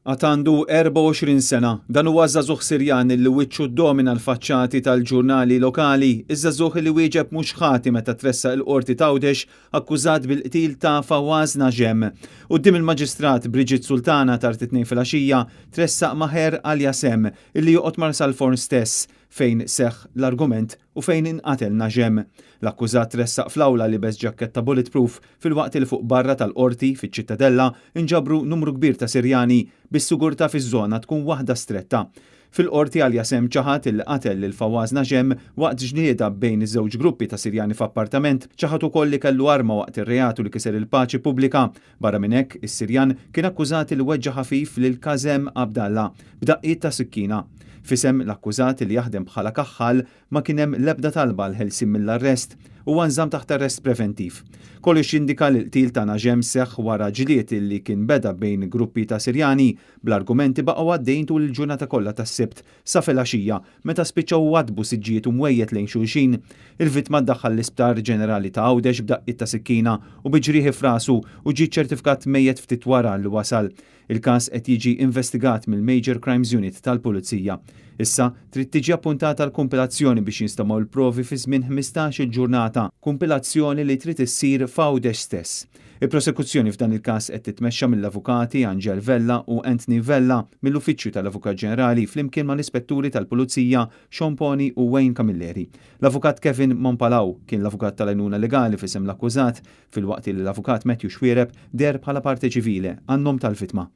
Għad għandu 24 sena. Dan huwa żagħżugħ Sirjan li wiċċu ddomina l-faċċati tal-ġurnali lokali, iż-żagħżugħ li wieġeb mhux ħati meta tressaq il-Qorti t'Għawdex akkużat bil-qtil ta' Fawaz Najem. Quddiem il-Maġistrat Brigitte Sultana tard it-Tnejn filgħaxija tressaq Maher Al Jasem illi joqgħod Marsalforn stess fejn seħħ l-argument u fejn inqatel Najem. L-akkużat tressaq fl-awla liebes ġakketta bulletproof filwaqt li fuq barra tal-Qorti, fiċ-Ċittadella, inġabru numru kbir ta' Sirjani, bis-sigurtà fiż-żona tkun waħda stretta. Fil-Qorti Al Jasem ċaħad illi qatel lil Fawaz Najem waqt ġlieda bejn żewġ gruppi ta' Sirjani f'appartament, ċaħad ukoll li kellu arma waqt ir-reat u li kiser il-paċi pubblika. Barra minn hekk, is-Sirjan kien akkużat li weġġa' ħafif lil Kazem Abdallah b'daqqiet ta' sikkina. F'isem l-akkużat li jaħdem bħala kaħħal ma kien hemm l-ebda talba għall-ħelsien mill-arrest. Huwa nżamm taħt arrest preventiv. Kollox jindika li l-qtil ta' Najem seħħ wara ġlied li kien beda bejn gruppi ta' Sirjani, bl-argumenti baqgħu għaddejjin tul il-ġurnata kollha tas-Sibt sa filgħaxija meta spiċċaw waddbu siġġijiet u mwejjed lejn xulxin. Il-vittma ddaħħal l-Isptar Ġenerali ta' Għawdex b'daqqiet ta' sikkina u bi ġrieħi f'rasu u ġie ċċertifikat mejjet ftit wara li wasal. Il-każ qed jiġi investigat mill-Major Crimes Unit tal-Pulizija. Issa, trid tiġi appuntata l-kumpilazzjoni biex jinstemgħu l-provi fi żmien 15-il ġurnata, kumpilazzjoni li trid issir f'Għawdex stess. Il-prosekuzzjoni f'dan il-każ qed titmexxa mill-Avukati Angel Vella u Anthony Vella mill-Uffiċċju tal-Avukat Ġenerali flimkien mal-Ispetturi tal-Pulizija Sean Poni u Wayne Camilleri. L-Avukat Kevin Mompalaw kien l-avukat tal-għajnuna legali f'isem l-akkużat filwaqt li l-Avukat Matthew Xuereb deher bħala parte civile għan-nom tal-vittma.